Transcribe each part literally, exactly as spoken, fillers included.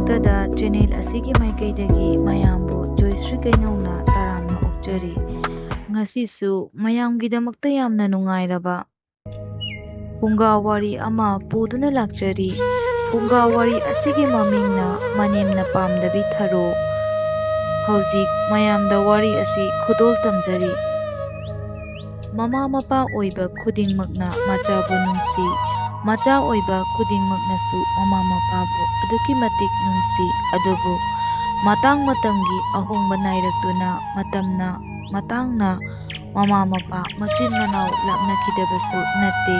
ꯃꯇꯛꯇꯗ channel ꯑꯁꯤꯒꯤ ꯃꯥꯏꯀꯩꯗꯒꯤ ꯃꯌꯥꯝꯕꯨ ꯖꯣꯏꯁ꯭ꯔꯤ ꯀꯩꯅꯧꯅ ꯇꯔꯥꯝꯅ ꯑꯣꯛꯆꯔꯤ꯫ ꯉꯁꯤꯁꯨ ꯃꯌꯥꯝꯒꯤꯗꯃꯛꯇ ꯌꯥꯝꯅ ꯅꯨꯡꯉꯥꯏꯔꯕ ꯐꯨꯡꯒꯥ ꯋꯥꯔꯤ ꯑꯃ ꯄꯨꯗꯨꯅ ꯂꯥꯛꯆꯔꯤ꯫ ꯐꯨꯡꯒꯥ ꯋꯥꯔꯤ ꯑꯁꯤꯒꯤ ꯃꯃꯤꯡꯅ ꯃꯅꯦꯝꯅ ꯄꯥꯝꯗꯕꯤ ꯊꯔꯣ꯫ ꯍꯧꯖꯤꯛ ꯃꯌꯥꯝꯗ ꯋꯥꯔꯤ ꯑꯁꯤ ꯈꯨꯗꯣꯜ ꯇꯝꯖꯔꯤ꯫ ꯃꯃꯥ ꯃꯄꯥ ꯑꯣꯏꯕ ꯈꯨꯗꯤꯡꯃꯛꯅ ꯃꯆꯥꯕꯨ ꯅꯨꯡꯁꯤ꯫ ꯃꯆꯥ ꯑꯣꯏꯕ ꯈꯨꯗꯤꯡꯃꯛꯅꯁꯨ ꯃꯃꯥ ꯃꯄꯥꯕꯨ ꯑꯗꯨꯛꯀꯤ ꯃꯇꯤꯛ ꯅꯨꯡꯁꯤ꯫ ꯑꯗꯨꯕꯨ ꯃꯇꯥꯡ ꯃꯇꯝꯒꯤ ꯑꯍꯣꯡꯕ ꯅꯥꯏꯔꯛꯇꯨꯅ ꯃꯇꯝꯅ ꯃꯇꯥꯡꯅ ꯃꯃꯥ ꯃꯄꯥ ꯃꯆꯤꯟ ꯃꯅꯥꯎ ꯂꯥꯞꯅꯈꯤꯗꯕꯁꯨ ꯅꯠꯇꯦ꯫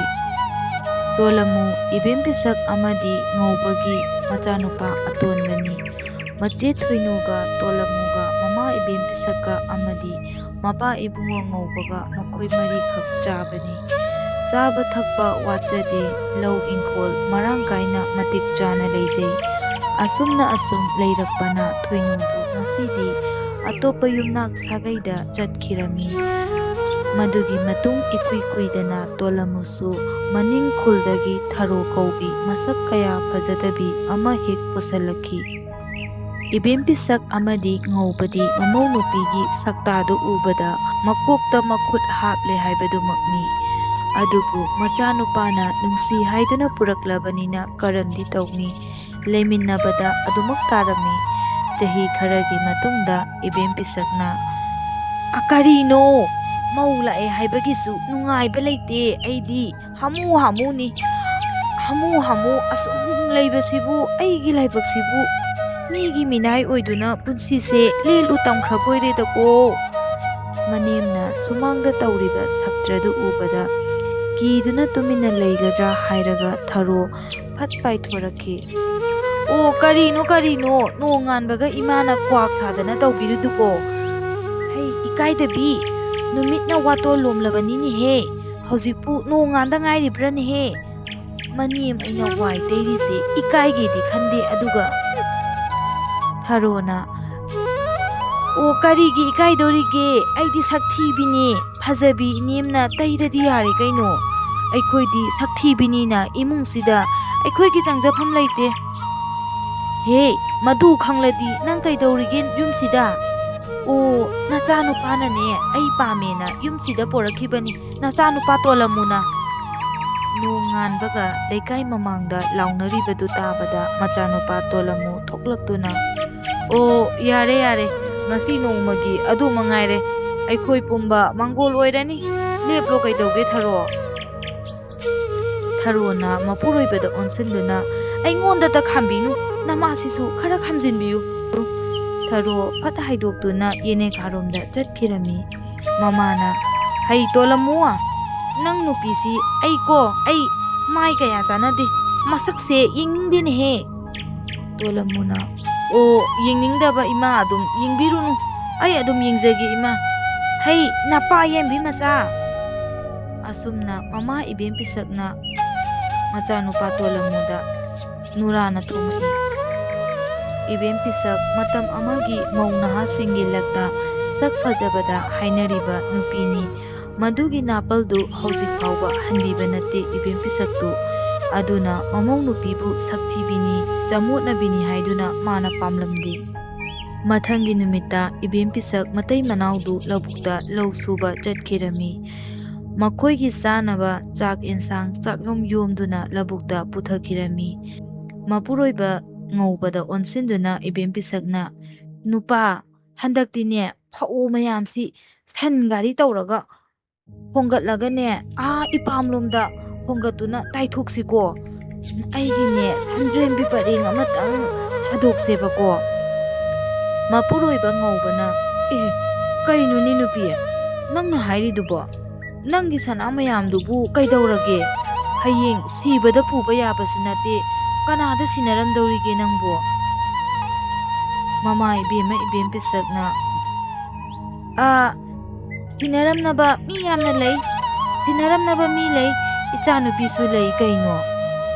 ꯇꯣꯂꯃꯨ ꯏꯕꯦꯝ ꯄꯤꯁꯛ ꯑꯃꯗꯤ ꯉꯧꯕꯒꯤ ꯃꯆꯥꯅꯨꯄꯥ ꯑꯇꯣꯟꯕꯅꯤ꯫ ꯃꯆꯦ ꯊꯣꯏꯅꯨꯒ ꯇꯣꯂꯃꯨꯒ ꯃꯃꯥ ꯏꯕꯦꯝ ꯄꯤꯁꯛꯀ ꯑꯃꯗꯤ ꯃꯄꯥ ꯏꯕꯨꯡꯉꯣ ꯉꯧꯕꯒ ꯃꯈꯣꯏ ꯃꯔꯤꯈꯛ ꯆꯥꯕꯅꯤ꯫ ꯆꯥꯕ ꯊꯛꯄ ꯋꯥꯠꯆꯗꯦ, ꯂꯧ ꯏꯪꯈꯣꯜ ꯃꯔꯥꯡ ꯀꯥꯏꯅ ꯃꯇꯤꯛ ꯆꯥꯅ ꯂꯩꯖꯩ꯫ ꯑꯁꯨꯝꯅ ꯑꯁꯨꯝ ꯂꯩꯔꯛꯄꯅ ꯊꯣꯏꯅꯨꯗꯨ ꯉꯁꯤꯗꯤ ꯑꯇꯣꯞꯄ ꯌꯨꯝꯅꯥꯛ ꯁꯥꯒꯩꯗ ꯆꯠꯈꯤꯔꯝꯃꯤ꯫ ꯃꯗꯨꯒꯤ ꯃꯇꯨꯡ ꯏꯀꯨꯏ ꯀꯨꯏꯗꯅ ꯇꯣꯂꯃꯨꯁꯨ ꯃꯅꯤꯡ ꯈꯨꯜꯗꯒꯤ ꯊꯔꯣ ꯀꯧꯕꯤ ꯃꯁꯛ ꯀꯌꯥ ꯐꯖꯗꯕꯤ ꯑꯃ ꯍꯦꯛ ꯄꯨꯁꯜꯂꯛꯈꯤ꯫ ꯏꯕꯦꯝ ꯄꯤꯁꯛ ꯑꯃꯗꯤ ꯉꯧꯕꯗꯤ ꯃꯃꯧ ꯅꯨꯄꯤꯒꯤ ꯁꯛꯇꯥꯗꯨ ꯎꯕꯗ ꯃꯀꯣꯛꯇ ꯃꯈꯨꯠ ꯍꯥꯞꯂꯦ ꯍꯥꯏꯕꯗꯨꯃꯛꯅꯤ꯫ ꯑꯗꯨꯕꯨ ꯃꯆꯥꯅꯨꯄꯥꯅ ꯅꯨꯡꯁꯤ ꯍꯥꯏꯗꯨꯅ ꯄꯨꯔꯛꯂꯕꯅꯤꯅ ꯀꯔꯝꯗꯤ ꯇꯧꯅꯤ? ꯂꯩꯃꯤꯟꯅꯕꯗ ꯑꯗꯨꯃꯛ ꯇꯥꯔꯝꯃꯤ꯫ ꯆꯍꯤ ꯈꯔꯒꯤ ꯃꯇꯨꯡꯗ ꯏꯕꯦꯝ ꯄꯤꯁꯛꯅ, "ꯑ, ꯀꯔꯤꯅꯣ? ꯃꯧ ꯂꯥꯛꯑꯦ ꯍꯥꯏꯕꯒꯤꯁꯨ ꯅꯨꯡꯉꯥꯏꯕ ꯂꯩꯇꯦ ꯑꯩꯗꯤ꯫ ꯍꯥꯃꯨ ꯍꯥꯃꯨꯅꯤ꯫ ꯍꯥꯃꯨ ꯍꯥꯃꯨ ꯑꯁꯨꯝ ꯂꯩꯕꯁꯤꯕꯨ, ꯑꯩꯒꯤ ꯂꯥꯏꯕꯛꯁꯤꯕꯨ ꯃꯤꯒꯤ ꯃꯤꯅꯥꯏ ꯑꯣꯏꯗꯨꯅ ꯄꯨꯟꯁꯤꯁꯦ ꯂꯦꯜꯂꯨ ꯇꯝꯈ꯭ꯔꯕꯣꯏꯔꯦꯗꯀꯣ"꯫ ꯃꯅꯦꯝꯅ ꯁꯨꯃꯥꯡꯗ ꯇꯧꯔꯤꯕ ꯁꯛꯇ꯭ꯔꯗꯨ ꯎꯕꯗ ꯀꯤꯗꯨꯅ ꯇꯨꯃꯤꯟꯅ ꯂꯩꯒꯗ꯭ꯔꯥ ꯍꯥꯏꯔꯒ ꯊꯔꯣ ꯐꯠ ꯄꯥꯏꯊꯣꯔꯛꯈꯤ꯫ "ꯑꯣ, ꯀꯔꯤꯅꯣ, ꯀꯔꯤꯅꯣ, ꯅꯣꯡ ꯉꯥꯟꯕꯒ ꯏꯃꯥꯅ ꯀ꯭ꯋꯥꯛ ꯁꯥꯗꯅ ꯇꯧꯕꯤꯔꯤꯗꯨꯕꯣ? ꯍꯩ, ꯏꯀꯥꯏꯗꯕꯤ, ꯅꯨꯃꯤꯠꯅ ꯋꯥꯇꯣꯟ ꯂꯣꯝꯂꯕꯅꯤꯅꯦꯍꯦ꯫ ꯍꯧꯖꯤꯛꯄꯨ ꯅꯣꯡ ꯉꯥꯟꯗ ꯉꯥꯏꯔꯤꯕ꯭ꯔꯥꯅꯦꯍꯦ?" ꯃꯅꯦꯝ ꯑꯩꯅ ꯋꯥꯏ ꯇꯩꯔꯤꯁꯦ ꯏꯀꯥꯏꯒꯦꯗꯤ ꯈꯟꯗꯦ, ꯑꯗꯨꯒ ꯊꯔꯣꯅ, "ꯑꯣ, ꯀꯔꯤꯒꯤ ꯏꯀꯥꯏꯗꯣꯔꯤꯒꯦ? ꯑꯩꯗꯤ ꯁꯛꯊꯤꯕꯤꯅꯦ꯫ ꯐꯖꯕꯤ ꯏꯅꯦꯝꯅ ꯇꯩꯔꯗꯤ ꯌꯥꯔꯦ ꯀꯩꯅꯣ꯫ ꯑꯩꯈꯣꯏꯗꯤ ꯁꯛꯊꯤꯕꯤꯅꯤꯅ ꯏꯃꯨꯡꯁꯤꯗ ꯑꯩꯈꯣꯏꯒꯤ ꯆꯪꯖꯐꯝ ꯂꯩꯇꯦ"꯫ "ꯍꯦ, ꯃꯗꯨ ꯈꯪꯂꯗꯤ ꯅꯪ ꯀꯩꯗꯧꯔꯤꯒꯦ ꯌꯨꯝꯁꯤꯗ?" "ꯑꯣ, ꯅꯆꯥꯅꯨꯄꯥꯅꯅꯦ ꯑꯩ ꯄꯥꯝꯃꯦꯅ ꯌꯨꯝꯁꯤꯗ ꯄꯣꯔꯛꯈꯤꯕꯅꯤ, ꯅꯆꯥꯅꯨꯄꯥ ꯇꯣꯂꯝꯃꯨꯅ꯫" ꯅꯣꯡ ꯉꯥꯟꯕꯒ ꯂꯩꯀꯥꯏ ꯃꯃꯥꯡꯗ ꯂꯥꯎꯅꯔꯤꯕꯗꯨ ꯇꯥꯕꯗ ꯃꯆꯥꯅꯨꯄꯥ ꯇꯣꯂꯝꯃꯨ ꯊꯣꯛꯂꯛꯇꯨꯅ, "ꯑꯣ, ꯌꯥꯔꯦ, ꯌꯥꯔꯦ, ꯉꯁꯤ ꯅꯣꯡꯃꯒꯤ ꯑꯗꯨ ꯃꯉꯥꯏꯔꯦ, ꯑꯩꯈꯣꯏ ꯄꯨꯝꯕ ꯃꯪꯒꯣꯜ ꯑꯣꯏꯔꯅꯤ꯫ ꯂꯦꯞꯂꯣ, ꯀꯩꯗꯧꯒꯦ, ꯊꯔꯣ?" ꯊꯔꯣꯅ ꯃꯄꯨꯔꯣꯏꯕꯗ ꯑꯣꯟꯁꯤꯟꯗꯨꯅ, "ꯑꯩꯉꯣꯟꯗꯇ ꯈꯥꯝꯕꯤꯅꯨ, ꯅꯃꯥꯁꯤꯁꯨ ꯈꯔ ꯈꯥꯝꯖꯤꯟꯕꯤꯌꯨ꯫" ꯊꯔꯣ ꯐꯠ ꯍꯥꯏꯗꯣꯛꯇꯨꯅ ꯌꯦꯅꯦꯀꯥꯔꯣꯝꯗ ꯆꯠꯈꯤꯔꯝꯃꯤ꯫ ꯃꯃꯥꯅ, "ꯍꯩ ꯇꯣꯂꯝꯃꯨ, ꯅꯪ ꯅꯨꯄꯤꯁꯤ ꯑꯩꯀꯣ, ꯑꯩ ꯃꯥꯏ ꯀꯌꯥ ꯆꯥꯟꯅꯗꯦ, ꯃꯁꯛꯁꯦ ꯌꯦꯡꯅꯤꯡꯗꯦꯅꯦꯍꯦ꯫" ꯇꯣꯂꯝꯃꯨꯅ, "ꯑꯣ, ꯌꯦꯡꯅꯤꯡꯗꯕ ꯏꯃꯥ ꯑꯗꯨꯝ ꯌꯦꯡꯕꯤꯔꯨꯅꯨ, ꯑꯩ ꯑꯗꯨꯝ ꯌꯦꯡꯖꯒꯦ ꯏꯃꯥ꯫ ꯍꯩ, ꯅꯄꯥ ꯌꯦꯟꯕꯤ ꯃꯆꯥ!" ꯑꯁꯨꯝꯅ ꯃꯃꯥ ꯏꯕꯦꯝ ꯄꯤꯁꯛꯅ ꯃꯆꯥꯅꯨꯄꯥ ꯇꯣꯂꯝꯃꯨꯗ ꯅꯨꯔꯥꯅ ꯊꯣꯝꯈꯤ꯫ ꯏꯕꯦꯝ ꯄꯤꯁꯛ ꯃꯇꯝ ꯑꯃꯒꯤ ꯃꯧ ꯅꯍꯥꯁꯤꯡꯒꯤ ꯂꯛꯇ ꯁꯛ ꯐꯖꯕꯗ ꯍꯥꯏꯅꯔꯤꯕ ꯅꯨꯄꯤꯅꯤ꯫ ꯃꯗꯨꯒꯤ ꯅꯥꯄꯜꯗꯨ ꯍꯧꯖꯤꯛ ꯐꯥꯎꯕ ꯍꯟꯕꯤꯕ ꯅꯠꯇꯦ ꯏꯕꯦꯝ ꯄꯤꯁꯛꯇꯨ꯫ ꯑꯗꯨꯅ ꯃꯃꯧ ꯅꯨꯄꯤꯕꯨ ꯁꯛꯊꯤꯕꯤꯅꯤ, ꯆꯃꯣꯠꯅꯕꯤꯅꯤ ꯍꯥꯏꯗꯨꯅ ꯃꯥꯅ ꯄꯥꯝꯂꯝꯗꯦ꯫ ꯃꯊꯪꯒꯤ ꯅꯨꯃꯤꯠꯇ ꯏꯕꯦꯝ ꯄꯤꯁꯛ ꯃꯇꯩ ꯃꯅꯥꯎꯗꯨ ꯂꯧꯕꯨꯛꯇ ꯂꯧ ꯁꯨꯕ ꯆꯠꯈꯤꯔꯝꯃꯤ꯫ ꯃꯈꯣꯏꯒꯤ ꯆꯥꯅꯕ ꯆꯥꯛ ꯑꯦꯟꯁꯥꯡ ꯆꯥꯛꯌꯣꯝ ꯌꯣꯝꯗꯨꯅ ꯂꯧꯕꯨꯛꯇ ꯄꯨꯊꯈꯤꯔꯝꯃꯤ꯫ ꯃꯄꯨꯔꯣꯏꯕ ꯉꯧꯕꯗ ꯑꯣꯟꯁꯤꯟꯗꯨꯅ ꯏꯕꯦꯝ ꯄꯤꯁꯛꯅ, "ꯅꯨꯄꯥ, ꯍꯟꯗꯛꯇꯤꯅꯦ ꯐꯧ ꯃꯌꯥꯝꯁꯤ ꯁꯟ ꯒꯥꯔꯤ ꯇꯧꯔꯒ ꯍꯣꯡꯒꯠꯂꯒꯅꯦ, ꯑꯥ ꯏꯄꯥꯝꯂꯣꯝꯗ ꯍꯣꯡꯒꯠꯇꯨꯅ ꯇꯥꯏꯊꯣꯛꯁꯤꯀꯣ꯫ ꯑꯩꯒꯤꯅꯦ ꯁꯟꯗ꯭ꯔꯦꯝꯕꯤ ꯄꯔꯦꯡ ꯑꯃꯇꯪ ꯁꯥꯗꯣꯛꯁꯦꯕꯀꯣ꯫" ꯃꯄꯨꯔꯣꯏꯕ ꯉꯧꯕꯅ, "ꯑꯦ, ꯀꯩꯅꯣꯅꯦ ꯅꯨꯄꯤ, ꯅꯪꯅ ꯍꯥꯏꯔꯤꯗꯨꯕꯣ? ꯅꯪꯒꯤ ꯁꯅꯥ ꯃꯌꯥꯝꯗꯨꯕꯨ ꯀꯩꯗꯧꯔꯒꯦ? ꯍꯌꯦꯡ ꯁꯤꯕꯗ ꯄꯨꯕ ꯌꯥꯕꯁꯨ ꯅꯠꯇꯦ, ꯀꯅꯥꯗ ꯁꯤꯟꯅꯔꯝꯗꯧꯔꯤꯒꯦ ꯅꯪꯕꯣ?" ꯃꯃꯥ ꯏꯕꯦꯝꯃ ꯏꯕꯦꯝ ꯄꯤꯁꯛꯅ, "ꯑꯥ, ꯁꯤꯟꯅꯔꯝꯅꯕ ꯃꯤ ꯌꯥꯝꯅ ꯂꯩ, ꯁꯤꯟꯅꯔꯝꯅꯕ ꯃꯤ ꯂꯩ, ꯏꯆꯥꯅꯨꯄꯤꯁꯨ ꯂꯩ ꯀꯩꯅꯣ꯫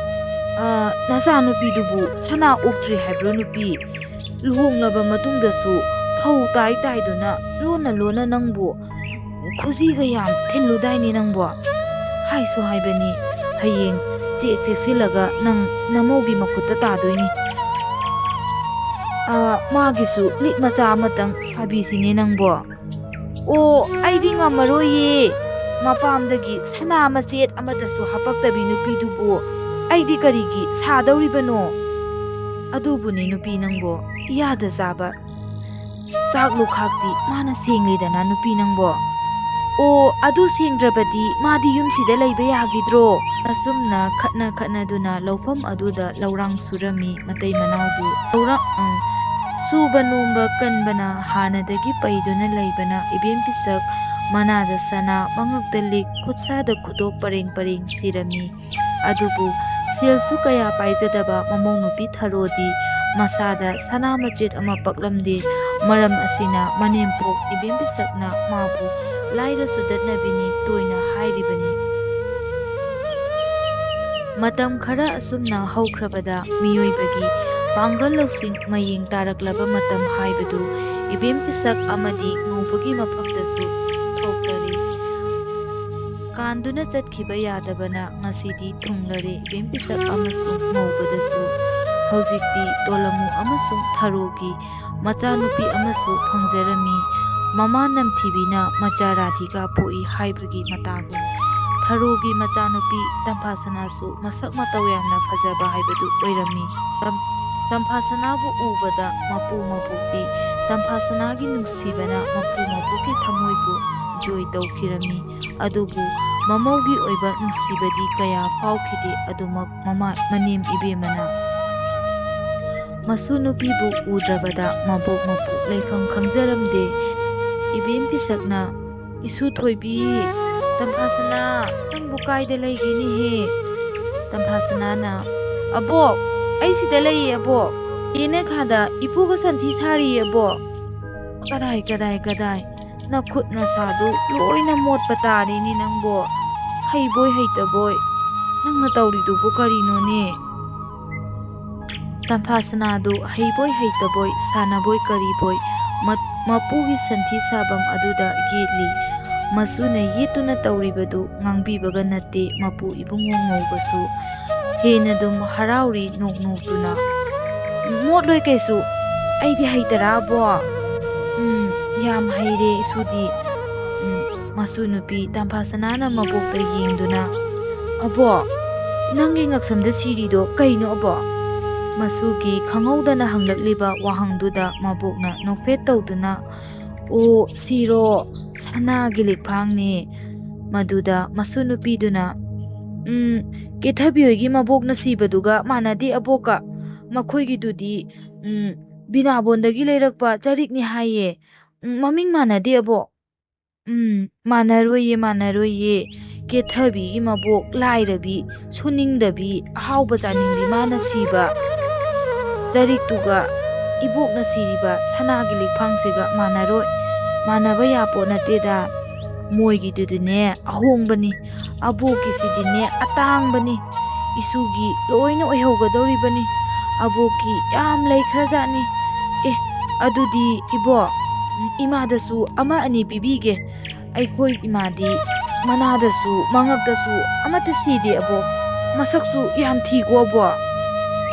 ꯑꯥ, ꯅꯆꯥꯅꯨꯄꯤꯗꯨꯕꯨ ꯁꯅꯥ ꯑꯣꯛꯇ꯭ꯔꯤ ꯍꯥꯏꯕ꯭ꯔꯣ ꯅꯨꯄꯤ? ꯂꯨꯍꯣꯡꯂꯕ ꯃꯇꯨꯡꯗꯁꯨ ꯐꯧ ꯇꯥꯏ ꯇꯥꯏꯗꯨꯅ ꯂꯣꯟꯅ ꯂꯣꯟꯅ ꯅꯪꯕꯨ ꯈꯨꯖꯤꯒ ꯌꯥꯝ ꯊꯤꯜꯂꯨꯗꯥꯏꯅꯦ ꯅꯪꯕꯣ? ꯍꯥꯏꯁꯨ ꯍꯥꯏꯕꯅꯤ, ꯍꯌꯦꯡ ꯆꯦꯛ ꯆꯦꯛꯁꯤꯜꯂꯒ ꯅꯪ ꯅꯃꯧꯒꯤ ꯃꯈꯨꯠꯇ ꯇꯥꯗꯣꯏꯅꯤ꯫" ꯑ, ꯃꯥꯒꯤꯁꯨ ꯂꯤꯛ ꯃꯆꯥ ꯑꯃꯇꯪ ꯁꯥꯕꯤꯁꯤꯅꯦ ꯅꯪꯕꯣ꯫ ꯑꯣ, ꯑꯩꯗꯤ ꯉꯝꯃꯔꯣꯏꯌꯦ꯫ ꯃꯄꯥꯝꯗꯒꯤ ꯁꯅꯥ ꯃꯆꯦꯠ ꯑꯃꯠꯇꯁꯨ ꯍꯥꯄꯛꯇꯕꯤ ꯅꯨꯄꯤꯗꯨꯕꯨ ꯑꯩꯗꯤ ꯀꯔꯤꯒꯤ ꯁꯥꯗꯧꯔꯤꯕꯅꯣ? ꯑꯗꯨꯕꯨꯅꯦ ꯅꯨꯄꯤ ꯅꯪꯕꯣ, ꯏꯌꯥꯗ ꯆꯥꯕ ꯆꯥꯛ ꯂꯨꯈꯥꯛꯇꯤ ꯃꯥꯅ ꯁꯦꯡꯂꯤꯗꯅ ꯅꯨꯄꯤ ꯅꯪꯕꯣ꯫ ꯑꯣ, ꯑꯗꯨ ꯁꯦꯡꯗ꯭ꯔꯕꯗꯤ ꯃꯥꯗꯤ ꯌꯨꯝꯁꯤꯗ ꯂꯩꯕ ꯌꯥꯈꯤꯗ꯭ꯔꯣ? ꯑꯁꯨꯝꯅ ꯈꯠꯅ ꯈꯠꯅꯗꯨꯅ ꯂꯧꯐꯝ ꯑꯗꯨꯗ ꯂꯧꯔꯥꯡ ꯁꯨꯔꯝꯃꯤ ꯃꯇꯩ ꯃꯅꯥꯎꯕꯨ꯫ ꯂꯧꯔꯥꯡ, ꯎꯝ, ꯁꯨꯕ ꯅꯣꯝꯕ ꯀꯟꯕꯅ ꯍꯥꯟꯅꯗꯒꯤ ꯄꯩꯗꯨꯅ ꯂꯩꯕꯅ ꯏꯕꯦꯝ ꯄꯤꯁꯛ ꯃꯅꯥꯗ ꯁꯅꯥ, ꯃꯉꯛꯇ ꯂꯤꯛ, ꯈꯨꯠꯁꯥꯗ ꯈꯨꯗꯣꯞ ꯄꯔꯦꯡ ꯄꯔꯦꯡ ꯁꯤꯔꯝꯃꯤ꯫ ꯑꯗꯨꯕꯨ ꯁꯦꯜꯁꯨ ꯀꯌꯥ ꯄꯥꯏꯖꯗꯕ ꯃꯃꯧ ꯅꯨꯄꯤ ꯊꯔꯣꯗꯤ ꯃꯁꯥꯗ ꯁꯅꯥ ꯃꯆꯦꯠ ꯑꯃ ꯄꯛꯂꯝꯗꯦ꯫ ꯃꯔꯝ ꯑꯁꯤꯅ ꯃꯅꯦꯝꯄꯣꯛ ꯏꯕꯦꯝ ꯄꯤꯁꯛꯅ ꯃꯥꯕꯨ ꯂꯥꯏꯔ ꯆꯨꯗꯠꯅꯕꯤꯅꯤ ꯇꯣꯏꯅ ꯍꯥꯏꯔꯤꯕꯅꯤ꯫ ꯃꯇꯝ ꯈꯔ ꯑꯁꯨꯝꯅ ꯍꯧꯈ꯭ꯔꯕꯗ ꯃꯤꯑꯣꯏꯕꯒꯤ ꯄꯥꯡꯒꯜ ꯂꯧꯁꯤꯡ ꯃꯌꯦꯡ ꯇꯥꯔꯛꯂꯕ ꯃꯇꯝ ꯍꯥꯏꯕꯗꯨ ꯏꯕꯦꯝ ꯄꯤꯁꯛ ꯑꯃꯗꯤ ꯉꯧꯕꯒꯤ ꯃꯐꯝꯗꯁꯨ ꯊꯣꯛꯂꯔꯦ꯫ ꯀꯥꯟꯗꯨꯅ ꯆꯠꯈꯤꯕ ꯌꯥꯗꯕꯅ ꯉꯁꯤꯗꯤ ꯊꯨꯡꯂꯔꯦ ꯏꯕꯦꯝ ꯄꯤꯁꯛ ꯑꯃꯁꯨꯡ ꯉꯧꯕꯗꯁꯨ꯫ ꯍꯧꯖꯤꯛꯇꯤ ꯇꯣꯂꯝꯃꯨ ꯑꯃꯁꯨꯡ ꯊꯔꯣꯒꯤ ꯃꯆꯥꯅꯨꯄꯤ ꯑꯃꯁꯨ ꯐꯪꯖꯔꯝꯃꯤ꯫ ꯃꯃꯥ ꯅꯝꯊꯤꯕꯤꯅ ꯃꯆꯥ ꯔꯥꯙꯤꯀꯥ ꯄꯣꯛꯏ ꯍꯥꯏꯕꯒꯤ ꯃꯇꯥꯒꯨꯝ ꯊꯔꯣꯒꯤ ꯃꯆꯥꯅꯨꯄꯤ ꯇꯝꯐꯥꯁꯅꯥꯁꯨ ꯃꯁꯛ ꯃꯇꯧ ꯌꯥꯝꯅ ꯐꯖꯕ ꯍꯥꯏꯕꯗꯨ ꯑꯣꯏꯔꯝꯃꯤ꯫ ꯇꯝ-, ꯇꯝꯐꯥꯁꯅꯥꯕꯨ ꯎꯕꯗ ꯃꯄꯨ ꯃꯄꯣꯛꯇꯤ ꯇꯝꯐꯥꯁꯅꯥꯒꯤ ꯅꯨꯡꯁꯤꯕꯅ ꯃꯄꯨ ꯃꯄꯣꯛꯀꯤ ꯊꯃꯣꯏꯕꯨ ꯖꯣꯏ ꯇꯧꯈꯤꯔꯝꯃꯤ꯫ ꯑꯗꯨꯕꯨ ꯃꯃꯧꯒꯤ ꯑꯣꯏꯕ ꯅꯨꯡꯁꯤꯕꯗꯤ ꯀꯌꯥ ꯐꯥꯎꯈꯤꯗꯦ꯫ ꯑꯗꯨꯃꯛ ꯃꯃꯥ, ꯃꯅꯦꯝ ꯏꯕꯦꯝꯃꯅ ꯃꯁꯨ ꯅꯨꯄꯤꯕꯨ ꯎꯗ꯭ꯔꯕꯗ ꯃꯕꯣꯛ ꯃꯄꯨ ꯂꯩꯐꯝ ꯈꯪꯖꯔꯝꯗꯦ꯫ ꯏꯕꯦꯝ ꯄꯤꯁꯛꯅ, "ꯏꯁꯨ ꯊꯣꯏꯕꯤ, ꯇꯝꯐꯥꯁꯅꯥ, ꯅꯪꯕꯨ ꯀꯥꯏꯗ ꯂꯩꯒꯦꯅꯦꯍꯦ?" ꯇꯝꯐꯥꯁꯅꯥꯅ, "ꯑꯕꯣꯛ, ꯑꯩ ꯁꯤꯗ ꯂꯩꯌꯦ ꯑꯕꯣꯛ꯫ ꯏꯅꯦ ꯈꯥꯗ ꯏꯄꯨꯒ ꯁꯟꯊꯤ ꯁꯥꯔꯤꯌꯦ ꯑꯕꯣꯛ꯫" "ꯀꯗꯥꯏ, ꯀꯗꯥꯏ, ꯀꯗꯥꯏ? ꯅꯈꯨꯠ ꯅꯁꯥꯗꯨ ꯂꯣꯏꯅ ꯃꯣꯠꯄ ꯇꯥꯔꯦꯅꯦ ꯅꯪꯕꯣ꯫ ꯍꯩꯕꯣꯏ ꯍꯩꯇꯕꯣꯏ꯫ ꯅꯪꯅ ꯇꯧꯔꯤꯗꯨꯕꯨ ꯀꯔꯤꯅꯣꯅꯦ?" ꯇꯝꯐꯥꯁꯅꯥꯗꯨ ꯍꯩꯕꯣꯏ ꯍꯩꯇꯕꯣꯏ, ꯁꯥꯟꯅꯕꯣꯏ ꯀꯔꯤꯕꯣꯏ ꯃ-, ꯃꯄꯨꯒꯤ ꯁꯟꯊꯤ ꯁꯥꯐꯝ ꯑꯗꯨꯗ ꯌꯦꯠꯂꯤ꯫ ꯃꯁꯨꯅ ꯌꯦꯠꯇꯨꯅ ꯇꯧꯔꯤꯕꯗꯨ ꯉꯥꯡꯕꯤꯕꯒ ꯅꯠꯇꯦ ꯃꯄꯨ ꯏꯕꯨꯡꯉꯣ ꯉꯧꯕꯁꯨ꯫ ꯍꯦꯟꯅꯗꯨꯝ ꯍꯔꯥꯎꯔꯤ ꯅꯣꯛ ꯅꯣꯛꯇꯨꯅ꯫ "ꯃꯣꯠꯂꯣꯏ ꯀꯩꯁꯨ, ꯑꯩꯗꯤ ꯍꯩꯇꯔꯥ, ꯑꯕꯣꯛ? ꯎꯝ, ꯌꯥꯝ ꯍꯩꯔꯦ ꯏꯁꯨꯗꯤ꯫ ꯎꯝ, ꯃꯁꯨ ꯅꯨꯄꯤ ꯇꯝꯐꯥ ꯁꯅꯥꯅ ꯃꯕꯣꯛꯇ ꯌꯦꯡꯗꯨꯅ, "ꯑꯕꯣꯛ, ꯅꯪꯒꯤ ꯉꯛꯁꯝꯗ ꯁꯤꯔꯤꯗꯣ ꯀꯩꯅꯣ, ꯑꯕꯣꯛ?" ꯃꯁꯨꯒꯤ ꯈꯪꯍꯧꯗꯅ ꯍꯪꯂꯛꯂꯤꯕ ꯋꯥꯍꯪꯗꯨꯗ ꯃꯕꯣꯛꯅ ꯅꯣꯛꯐꯦꯠ ꯇꯧꯗꯨꯅ, "ꯑꯣ, ꯁꯤꯔꯣ, ꯁꯅꯥꯒꯤ ꯂꯤꯛꯐꯥꯡꯅꯦ꯫" ꯃꯗꯨꯗ ꯃꯁꯨ ꯅꯨꯄꯤꯗꯨꯅ, "ꯎꯝ, ꯀꯦꯊꯕꯤ ꯍꯣꯏꯒꯤ ꯃꯕꯣꯛꯅ ꯁꯤꯕꯗꯨꯒ ꯃꯥꯟꯅꯗꯦ, ꯑꯕꯣꯛꯀ꯫ ꯃꯈꯣꯏꯒꯤꯗꯨꯗꯤ, ꯎꯝ, ꯕꯤꯅꯥꯕꯣꯟꯗꯒꯤ ꯂꯩꯔꯛꯄ ꯆꯔꯤꯛꯅꯤ ꯍꯥꯏꯌꯦ꯫ ꯎꯝ, ꯃꯃꯤꯡ ꯃꯥꯟꯅꯗꯦ, ꯑꯕꯣꯛ꯫" "ꯎꯝ, ꯃꯥꯟꯅꯔꯣꯏꯌꯦ, ꯃꯥꯟꯅꯔꯣꯏꯌꯦ꯫ ꯀꯦꯊꯕꯤꯒꯤ ꯃꯕꯣꯛ ꯂꯥꯏꯔꯕꯤ, ꯁꯨꯅꯤꯡꯗꯕꯤ, ꯑꯍꯥꯎꯕ ꯆꯥꯅꯤꯡꯕꯤ ꯃꯥꯅ ꯁꯤꯕ ꯆꯔꯤꯛꯇꯨꯒ ꯏꯕꯣꯛꯅ ꯁꯤꯔꯤꯕ ꯁꯅꯥꯒꯤ ꯂꯤꯛꯐꯥꯡꯁꯤꯒ ꯃꯥꯟꯅꯔꯣꯏ꯫ ꯃꯥꯟꯅꯕ ꯌꯥꯄꯣꯠ ꯅꯠꯇꯦꯗ꯫ ꯃꯣꯏꯒꯤꯗꯨꯗꯤꯅꯦ ꯑꯍꯣꯡꯕꯅꯤ, ꯑꯕꯣꯛꯀꯤꯁꯤꯗꯤꯅꯦ ꯑꯇꯥꯡꯕꯅꯤ꯫ ꯏꯁꯨꯒꯤ ꯂꯣꯏꯅ ꯑꯣꯏꯍꯧꯒꯗꯧꯔꯤꯕꯅꯤ꯫ ꯑꯕꯣꯛꯀꯤ ꯌꯥꯝ ꯂꯩꯈ꯭ꯔꯖꯥꯠꯅꯤ꯫ ꯑꯦ, ꯑꯗꯨꯗꯤ ꯏꯕꯣꯛ, ꯏꯃꯥꯗꯁꯨ ꯑꯃ ꯑꯅꯤ ꯄꯤꯕꯤꯒꯦ꯫ ꯑꯩꯈꯣꯏ ꯏꯃꯥꯗꯤ ꯃꯅꯥꯗꯁꯨ ꯃꯉꯛꯇꯁꯨ ꯑꯃꯠꯇ ꯁꯤꯗꯦ, ꯑꯕꯣꯛ꯫ ꯃꯁꯛꯁꯨ ꯌꯥꯝ ꯊꯤꯀꯣ, ꯑꯕꯣꯛ꯫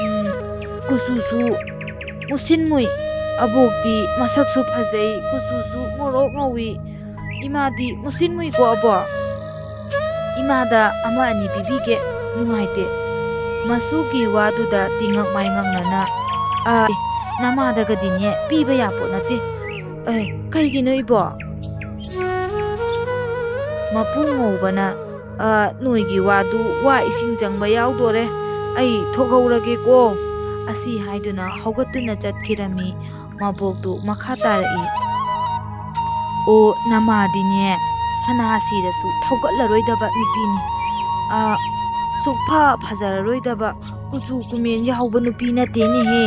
ꯎꯝ, ꯀꯨꯆꯨꯁꯨ ꯃꯨꯁꯤꯟ ꯃꯨꯏ꯫ ꯑꯕꯣꯛꯇꯤ ꯃꯁꯛꯁꯨ ꯐꯖꯩ, ꯀꯨꯆꯨꯁꯨ ꯉꯧꯔꯣꯛ ꯉꯧꯏ꯫ ꯏꯃꯥꯗꯤ ꯃꯨꯁꯤꯟ ꯃꯨꯏꯀꯣ, ꯑꯕꯣꯛ꯫ ꯏꯃꯥꯗ ꯑꯃ ꯑꯅꯤ ꯄꯤꯕꯤꯒꯦ, ꯅꯨꯡꯉꯥꯏꯇꯦ꯫" ꯃꯁꯨꯒꯤ ꯋꯥꯗꯨꯗ ꯇꯤꯉꯛ ꯃꯥꯏꯉꯛꯅꯅ, "ꯑ, ꯅꯃꯥꯗꯒꯗꯤꯅꯦ ꯄꯤꯕ ꯌꯥꯄꯣꯠ ꯅꯠꯇꯦ꯫" "ꯑꯦ, ꯀꯩꯒꯤꯅꯣ, ꯏꯕꯣꯛ?" ꯃꯄꯨ ꯉꯧꯕꯅ, "ꯑ, ꯅꯣꯏꯒꯤ ꯋꯥꯗꯨ ꯋꯥ ꯏꯁꯤꯡ ꯆꯪꯕ ꯌꯥꯎꯗꯣꯔꯦ꯫ ꯑꯩ ꯊꯣꯛꯍꯧꯔꯒꯦꯀꯣ꯫" ꯑꯁꯤ ꯍꯥꯏꯗꯨꯅ ꯍꯧꯒꯠꯇꯨꯅ ꯆꯠꯈꯤꯔꯝꯃꯤ꯫ ꯃꯕꯣꯛꯇꯨ ꯃꯈꯥ ꯇꯥꯔꯛꯏ, "ꯑꯣ, ꯅꯃꯥꯗꯤꯅꯦ ꯁꯅꯥ ꯁꯤꯔꯁꯨ ꯊꯧꯒꯠꯂꯔꯣꯏꯗꯕ ꯅꯨꯄꯤꯅꯤ꯫ ꯑ, ꯁꯨꯛꯐ ꯐꯖꯔꯔꯣꯏꯗꯕ ꯀꯨꯆꯨ ꯀꯨꯃꯦꯟ ꯌꯥꯎꯕ ꯅꯨꯄꯤ ꯅꯠꯇꯦꯅꯦꯍꯦ꯫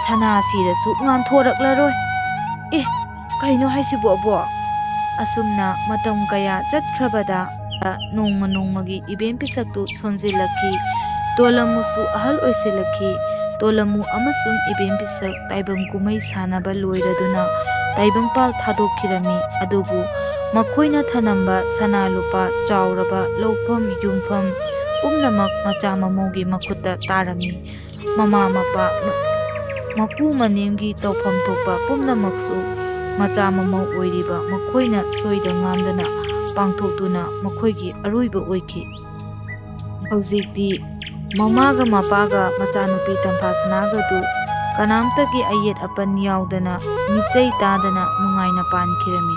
ꯁꯅꯥ ꯁꯤꯔꯁꯨ ꯉꯥꯟꯊꯣꯔꯛꯂꯔꯣꯏ꯫" "ꯑꯦ, ꯀꯩꯅꯣ ꯍꯥꯏꯁꯤꯕꯣ, ꯑꯕꯣꯛ?" ꯑꯁꯨꯝꯅ ꯃꯇꯝ ꯀꯌꯥ ꯆꯠꯈ꯭ꯔꯕꯗ ꯅꯣꯡꯃ ꯅꯣꯡꯃꯒꯤ ꯏꯕꯦꯝ ꯄꯤꯁꯛꯇꯨ ꯁꯣꯟꯖꯤꯜꯂꯛꯈꯤ꯫ ꯇꯣꯂꯝꯃꯨꯁꯨ ꯑꯍꯜ ꯑꯣꯏꯁꯤꯜꯂꯛꯈꯤ꯫ ꯇꯣꯂꯝꯃꯨ ꯑꯃꯁꯨꯡ ꯏꯕꯦꯝ ꯄꯤꯁꯛ ꯇꯥꯏꯕꯪ ꯀꯨꯝꯍꯩ ꯁꯥꯟꯅꯕ ꯂꯣꯏꯔꯗꯨꯅ ꯇꯥꯏꯕꯪꯄꯥꯜ ꯊꯥꯗꯣꯛꯈꯤꯔꯝꯃꯤ꯫ ꯑꯗꯨꯕꯨ ꯃꯈꯣꯏꯅ ꯊꯅꯝꯕ ꯁꯅꯥ ꯂꯨꯄꯥ, ꯆꯥꯎꯔꯕ ꯂꯧꯐꯝ ꯌꯨꯝꯐꯝ ꯄꯨꯝꯅꯃꯛ ꯃꯆꯥ ꯃꯃꯧꯒꯤ ꯃꯈꯨꯠꯇ ꯇꯥꯔꯝꯃꯤ꯫ ꯃꯃꯥ ꯃꯄꯥ ꯃꯀꯨ ꯃꯅꯦꯝꯒꯤ ꯇꯧꯐꯝ ꯊꯣꯛꯄ ꯄꯨꯝꯅꯃꯛꯁꯨ ꯃꯆꯥ ꯃꯃꯧ ꯑꯣꯏꯔꯤꯕ ꯃꯈꯣꯏꯅ ꯁꯣꯏꯗ ꯉꯥꯝꯗꯅ ꯄꯥꯡꯊꯣꯛꯇꯨꯅ ꯃꯈꯣꯏꯒꯤ ꯑꯔꯣꯏꯕ ꯑꯣꯏꯈꯤ꯫ ꯍꯧꯖꯤꯛꯇꯤ ꯃꯃꯥꯒ ꯃꯄꯥꯒ ꯃꯆꯥꯅꯨꯄꯤ ꯇꯝꯐꯥꯁꯅꯥꯒꯗꯨ ꯀꯅꯥꯝꯇꯒꯤ ꯑꯌꯦꯠ ꯑꯄꯟ ꯌꯥꯎꯗꯅ ꯃꯤꯆꯩ ꯇꯥꯗꯅ ꯅꯨꯡꯉꯥꯏꯅ ꯄꯥꯟꯈꯤꯔꯝꯃꯤ꯫